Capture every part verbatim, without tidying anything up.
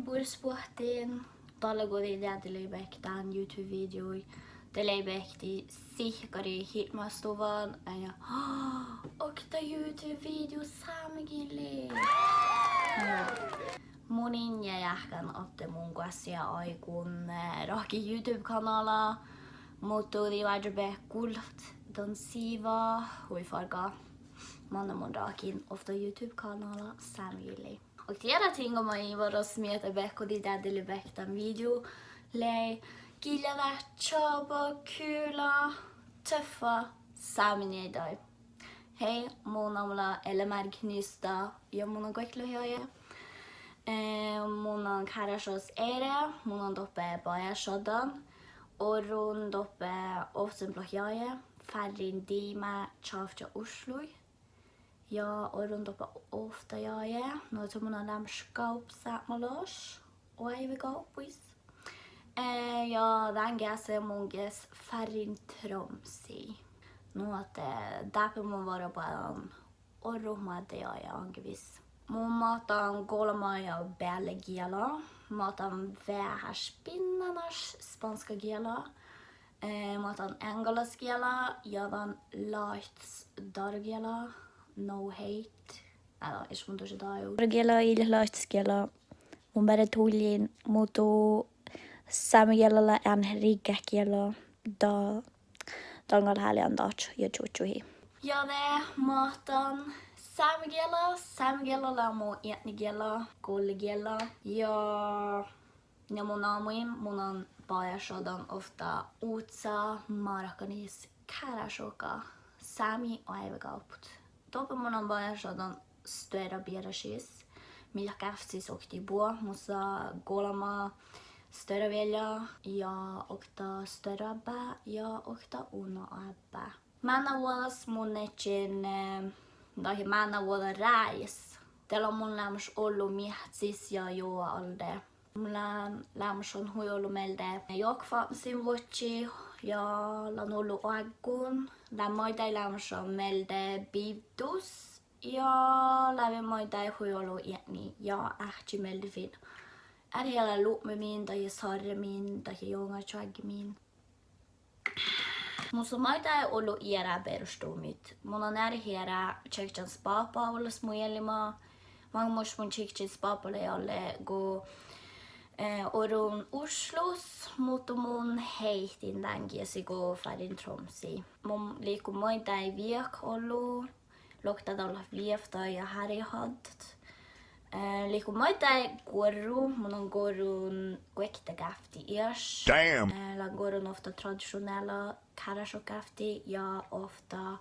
Bures boahtin dalle go dii deadde lei beakkit dán YouTube-videoi. De lei beakkit sihkkarit hirpmástuvvan ja okta YouTube-video sámegillii. Mun in jáhkán ahte mun goassege áiggun, eh, ráhkadit YouTube-kanála, muhto dii várra beakkit gullat dan siva hui fargga. Manne mun ráhkadan ovtta YouTube-kanála sámegillii. Okta eará tiŋga maid varas miehtá beakkit go dii deadde lei beakkit dán video lei: Gillá dat čába, kula, tøffa sámi nieiddaid. Hei, mu namma lea Elle Mærg Nystad ja mun lean Guokteláhkes jagi. Eh, mun lean Kárášjogas eret, mun lean doppe bajásšaddan. Orrun doppe ovccinuppelot jagi, fárrejin diimá čavčča Osloi. Ja orrun doppe ovtta jagi, nu ahte mun lean leamaš gápussápmelaš oaivegávpogis. Eh, ja dán geasi mun geas fárrejin Tromssii. Nu ahte dáppe mun várra boađán orrut moadde jagi aŋkke vis. Mun máhtán golbma ja beallegiela, máhtán veaháš binnanaš spánskagiela, eh, máhtán eŋgelasgiela ja dan láittas dárogiela, no hate. Álo, ieš mun dušše dárogiela, ii leat láittasgiela. Mun beare tullin, muhto sámegiella lea eanet riggát giella, da, dan gal háliidan dadjat ja čužžohit. Ja de máhtán sámegiela, sámegiella lea mu eatnigiella, gollegiella. Ja, ja mu namuhin mun lean bajásšaddan ovtta Utsa márkanis Kárášjoga sámi oaivegávpot. Doppe mun lean bajásšaddan stuorra bearrašis, mii leat gávccis oktii buot, mus lea golbma stuorra viellja ja okta stuorra ábbá ja okta unna ábbá. Mánnávuođas mun ledjen, eh, dahje mánnávuođa rájes, de lean mun leamaš ollu meahcis ja joga alde. Mun lean leamaš hui ollu mielde johkefápmasiin vuodjiin ja lean ollu oaggun. Lean maiddái leamaš mielde bivddus ja lávejin maiddái hui ollu eatni ja áhčči mielde fin. Earret eará lupmemin dahje sárremin dahje joŋačoaggemin. Mus leat maiddái ollu eará beroštumi. Mun lean earret eará čiekčan spáppa olles mu eallima. Maŋimuš mun čiekčin spáppa lei dalle go, eh, orun Oslos, muhto mun heittin dán geasi go fárrejin Tromssii. Mun liikon maiddái viehkat ollu, loktadallat vievtta ja hárjehaddát. Eh, liikon maiddái guorru, mun lean guorrun guoktegávtti ieš. Eh, lean guorrun ovtta tradisjonella Kárášjogagávtti ja ovtta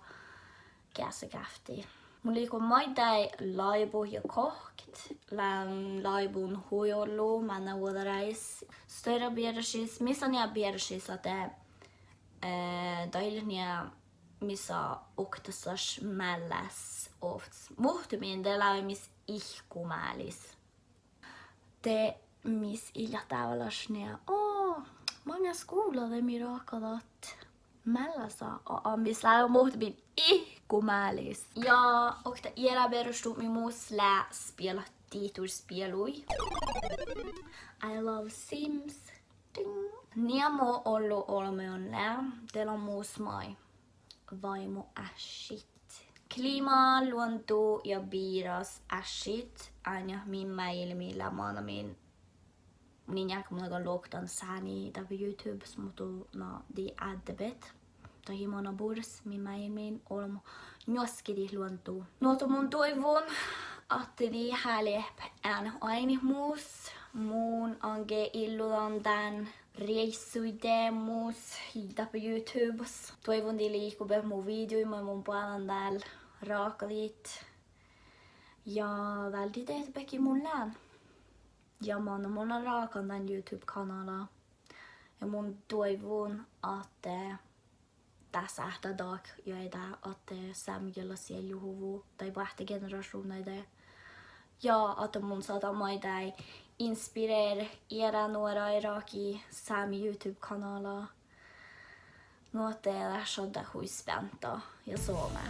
geasagávtti. Mun liikon maiddái láibut ja gohket, lean láibun hui ollu mánnávuođarájes. Stuorra bearrašis, mis lea nie bearrašis ahte, eh, dat ii leat nie mis lea oktasaš meallas ovttas. Muhtumin de lávejin mis ihkkumális. De mis ii leat dábálaš nie, o, maŋŋá skuvlla de mii ráhkadat meallasa, a, a mis lávejin muhtumin ihkkumális. Ja okta eará beroštumi mus lea spielat dihtorspeluid. I love Sims. Ding. Nie mo ollu olbmuin lea, de lean mus maid váimmoáššit. Klima, luondu ja birasáššit, ainnas min máilmmi lea manamin. Mun in jáhke mun gal loktan sáni dáppe YouTubes, muhto na dii áddebehtet. Dahje mana bures min máilmmi olbmot njuoskadit luondu. Nu ahte mun doaivvun ahte dii háliidepet eanet oaidnit mus. Mun aŋkke illudan dán reissuide mus dáppe YouTubes. Doaivvun dii liikobehtet mu videoid maid mun boađán dál ráhkadit. Ja váldit dehtet beakkit mun lean. Ja manne mun lean ráhkadan dán YouTube-kanála. Ja mun doaivvun ahte dát sáhttá dakkár ja dát ahte sámegiella sealjahuvvo daid boahtá generašuvnnaide. Ja ahte mun sáhtán maiddái inspirérat eará nuoraid ráhkadit sámi YouTube-kanála. Nu ahte dat šaddá hui speanta ja somá.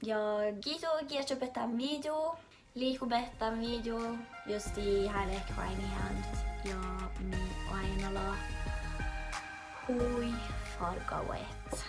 Ja giitu geahččabehtet dán video. Liikobehtet videoi, jus dii háliidehtet oaidnit ja mii oaidnala hui fargga vuoiŋŋat.